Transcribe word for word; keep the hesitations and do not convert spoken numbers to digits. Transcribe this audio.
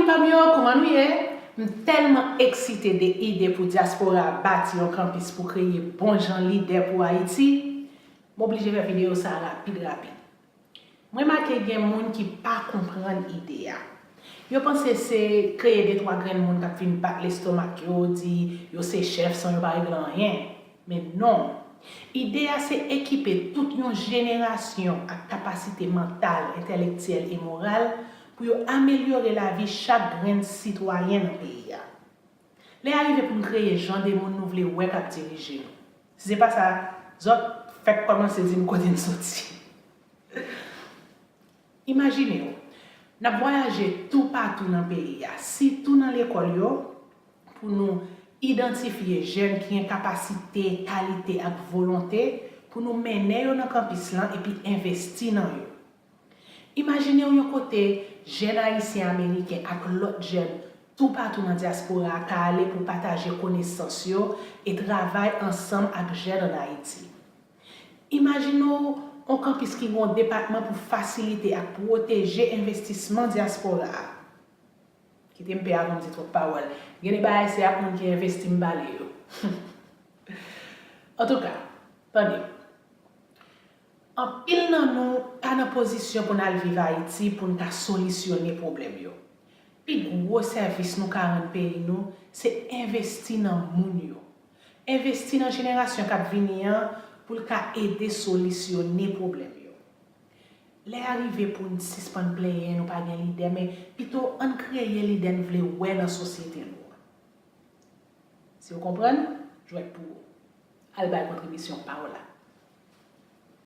Fanmi yo, kòman nou ye? M tèlman eksite de ide pou dyaspora a bati yon kanpis pou kreye bon jan lidè pou Ayiti. M oblije fè videyo sa a rapid rapid. M remake gen moun ki pa konprann ide a. Yo panse se kreye de twa grenn moun k ap vin bat lestomak yo, di yo se chèf san yo pa regle anyen. Men non! Ide a se ekipe tout yon jenerasyon ak kapasite mantal, entèlektyèl e moral pou yo amelyore lavi chak grenn sitwayen nan peyi a. Lè a rive pou n kreye jan de moun nou vle wè k ap dirije nou. Si se pa sa, zòt fèk kòmanse di m kote n soti. Imajine w, n ap vwayaje toupatou nan peyi a, sitou nan lekòl yo, pou nou idantifye jèn ki gen kapasite, kalite ak volonte pou nou mennen yo nan kanpis lan epi envesti nan yo. Imajine w yon kote jèn ayisyen ameriken ak lòt jèn toupatou nan dyaspora a ka ale pou pataje konesans yo e travay ansanm ak jèn ann Ayiti. Imajine w yon kanpis ki gen yon depatman pou fasilite ak pwoteje envestisman dyaspora a. Kite m pè avan m di twòp pawòl. Gen de bagay se ak moun ki envesti m pale yo. Antouka, tande. Anpil nan nou pa nan pozisyon pou n al viv Ayiti pou n ka solisyone pwoblèm yo. Pi gwo sèvis nou ka rann peyi nou se envesti nan moun yo. Envesti nan jenerasyon k ap vini an pou l ka ede solisyone pwoblèm yo. Lè a rive pou n sispann plenyen nou pa gen lidè, men pito ann kreye lidè n vle wè nan sosyete nou an. Si w konprann, jwèt pou ou. Al bay kontribisyon pa w la.